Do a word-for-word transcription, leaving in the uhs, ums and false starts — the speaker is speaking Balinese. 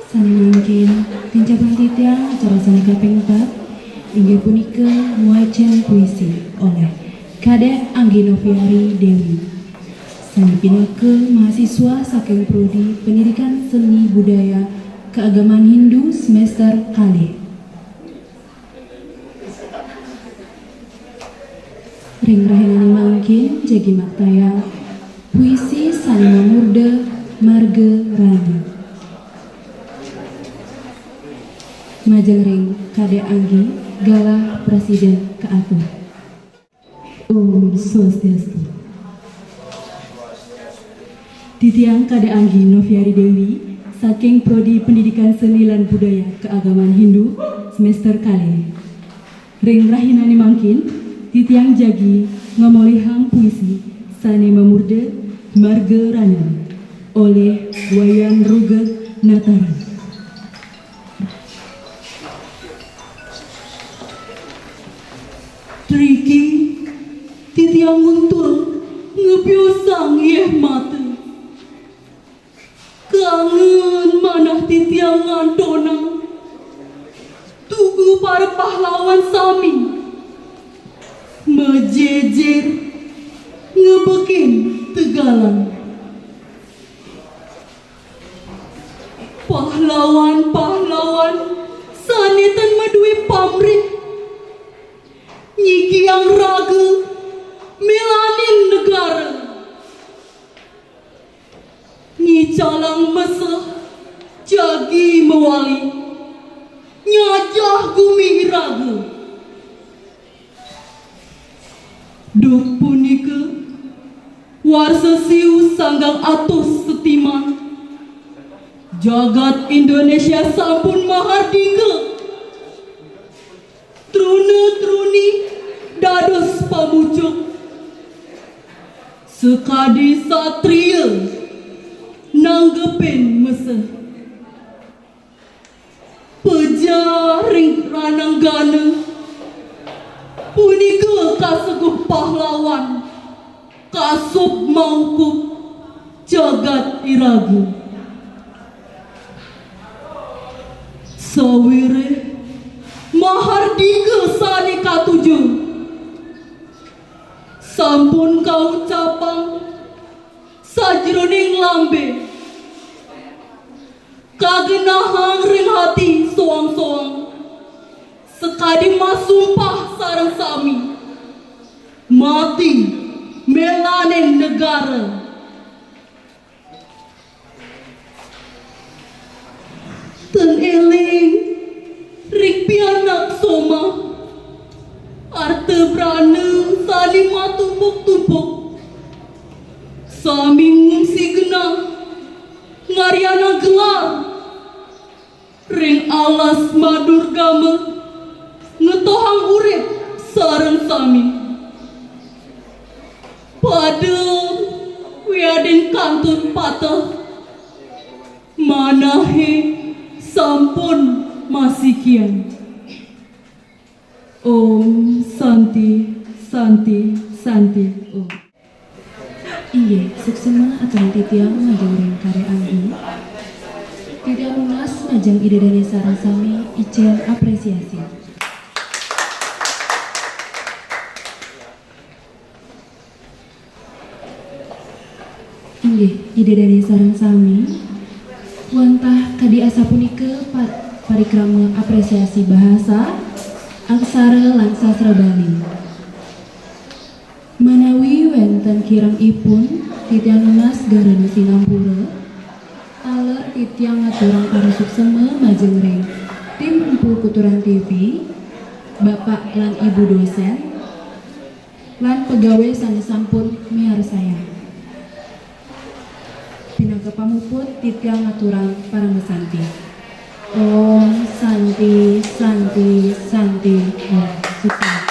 Sané mangkin, kancapang titiang acara sané kaping empat, inggih punika muajeng puisi oleh Kadek Anggi Noviari Dewi. Sané pinaka mahasiswa saking Prodi Pendidikan Seni Budaya Keagamaan Hindu semester kalih. Ring rahinané mangkin jagi maktayang puisi sané mamurda Marga Rani. Majeng ring Kadek Anggi, galah prasida kaatur. Om Swastiastu. Titiang Kadek Anggi Noviari Dewi, saking Prodi Pendidikan Seni lan Budaya Keagamaan Hindu, semester kalih. Ring rahinané mangkin, titiang jagi ngamolihang puisi sané mamurda Marga Rani oleh Wayan Rugeg Natara. Triki, titiang nguntul, ngebiosang yéh mata. Kangen manah titiang ngantonang tugu para pahlawan sami. Majéjér ngebekin tegalan. Pahlawan-pahlawan sané tan madué pamrih, nyikiang raga, mélanin negara. Ngicalang meseh jagi mawali, nyajah gumi iraga. Duk punika, warsa siu sanggang atus setiman, jagat Indonesia sampun mahardika. Truna-truni dados pamucuk, sakadi satria nanggepin meseh. Pejah ring rananggana, punika kaseguh pahlawan, kasub maukup jagat iraga. Sawiréh mahardika sané katuju, sampun kaucapang sajroning lambé, kagenahang ring ati soang-soang, sakadi masumpah sareng sami, mati mélanin negara. Tan éling ring pianak somah, arta brana sané matumpuk-tumpuk, sami ngungsi genah, ngaryanang gelar ring alas madurgama, ngetohang urip sareng sami. Pada wiadin kantun pateh, manahé sampun masikian. Om Santi, Santi, Santi, Om. Inggih, suksma aturang titiang majeng ring Kadek Anggi. Titiang nunas majeng Ida Dané sareng sami icén apresiasi. Inggih, Ida Dané sareng sami, wantah kadi asapunika pa-, parikrama apresiasi bahasa, aksara lan sastra Bali. Manawi wénten kirengipun, titiang nunas gahana sinampura. Taler titiang ngaturang parasuksma majeng ring tim Empu Kuturan T V, Bapak lan Ibu dosén, lan pegawé sané sampun miarsayang. Pinaka pamuput titiang ngaturang paramasanti. Om Santi, Santi, Santi. Om. Sukses.